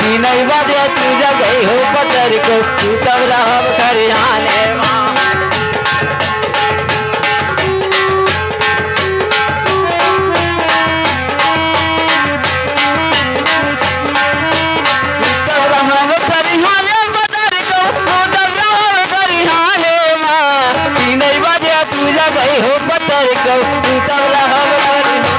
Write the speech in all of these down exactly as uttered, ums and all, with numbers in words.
तीन बजे तू जगई हो पतर को, तू तब रहब खरिहाने मा। सुतल रहब खरिहाने बदर को, सुतल रहब खरिहाने मा। तीन बजे तू जगई हो पतर को, सुतल रहब खरिहाने।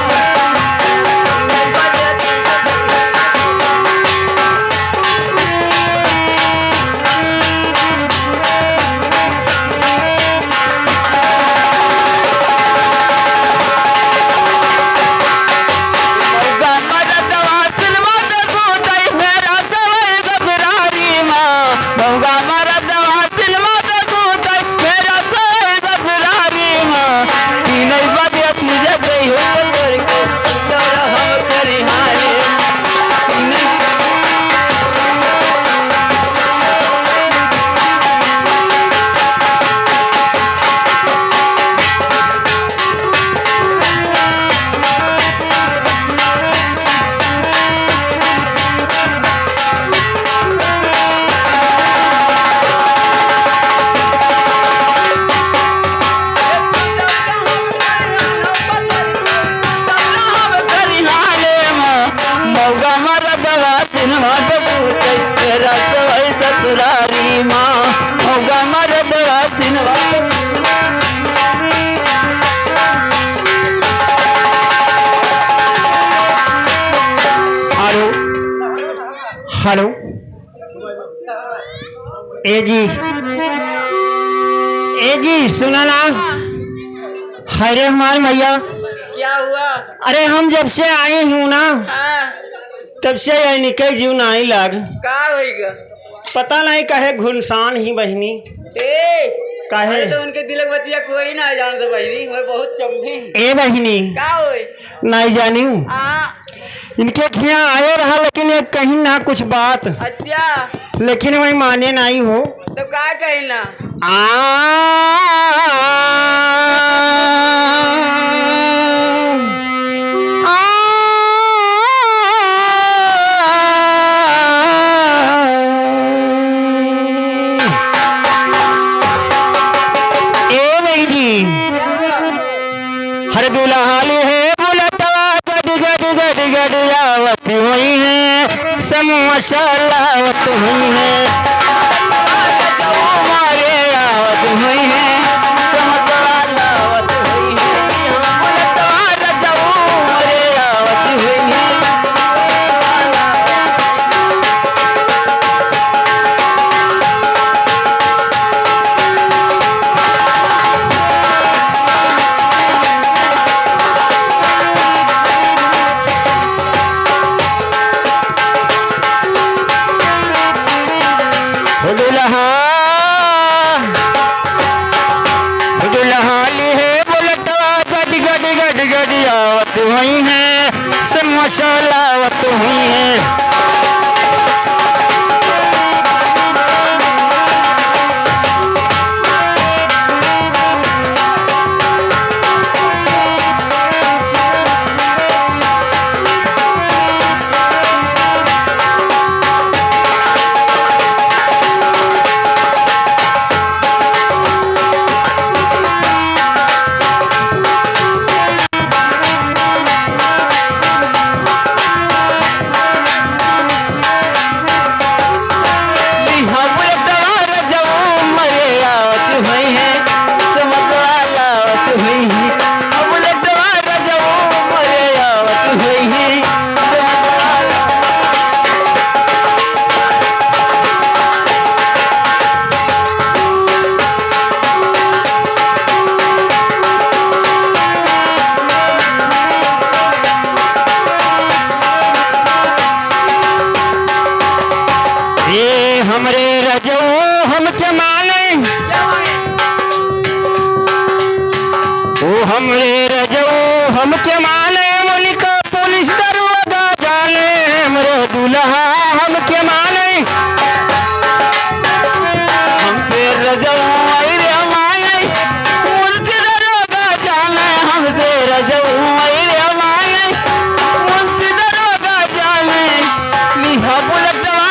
हेलो, हेलो। ए जी, ए जी, सुना ना। अरे हमार मैया। क्या हुआ? अरे हम जब से आई हूँ ना, हाँ। तब से यह निकल जीव नाहीं लाग। का होइगा? पता नहीं काहे घुनसान ही बहिनी। ए, काहे? अरे तो उनके दिलक बतिया कोई ना जानत बहिनी, वो बहुत चम्भी। ए बहिनी। का होई? नाहीं जानिउ। हाँ। इनके खिया आए रहा, लेकिन एक कहीं ना कुछ बात। अच्छा। लेकिन वही माने नाहीं हो। तो का कही ना? आ, आ, ए बहिनी, हर दुल्हा ले है बुलटवा गड गड गड गड आवत हुई है, समोसा लावत हुई है। हमारे आवत हुई है, समोसा लावत हुई है। बुलटवा रजऊ मोरे आवत हुई है। हो दुल्हा, हो दुल्हा ली है बुलटवा गड गड गड गड आवत हुई है, समोसा लावत हुई है। ए हमरे रजऊ हमके माने, ओ हमरे रजऊ हमके माने, उनका पुलिस दरोगा जाने, हमरे दुल्हा हमके माने। हमसे रजऊ आई रे माने, पुलिस दरोगा जाने, हमसे रजऊ आई रे माने, पुलिस दरोगा जाने। लिहा बुलेटवा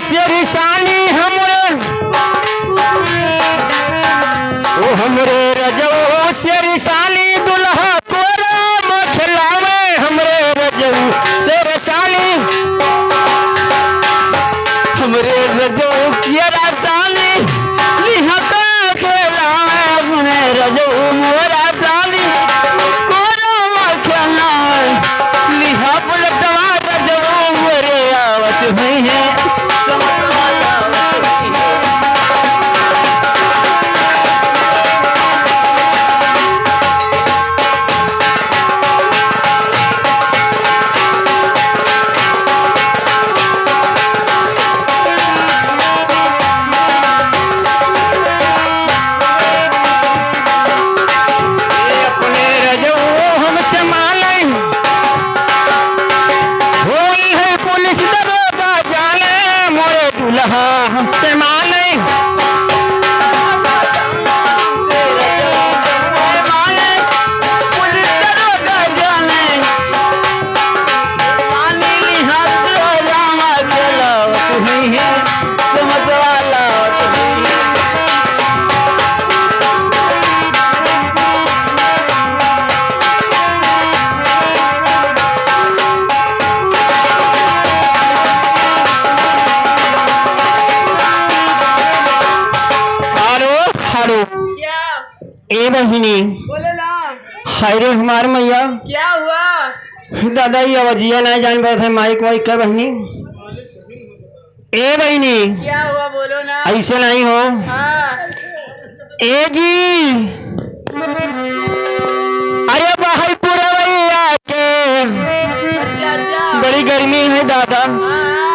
शेर सानी हमरे, ओ हमरे रजऊ शेर सानी दुल्हा कोरा में खेलावे, हमरे रजऊ शेर सानी, हमरे रजऊ के राजधानी लिहा का खेलावे, हमरे रजऊ मोरा राजधानी कोरा में खेलावे, लिहा बुलेटवा रजऊ मोरे आवत हुई है। अपने रजऊ हमसे माने, होई है पुलिस दरोगा जाने, मोरे दुल्हा हमसे माने। आरो, आरो। क्या? ए बहिनी। बोलो ना। हाय रे हमार मैया। क्या हुआ? दादा, ये आवाजिया नहीं जान पावत है, माइक वाइक का बहिनी। ए बहिनी। क्या हुआ, बोलो ना। ऐसे नहीं हो। हाँ। ए जी। अरे बाहर पुरवैया के। अच्छा, अच्छा। बड़ी गर्मी है दादा। हाँ।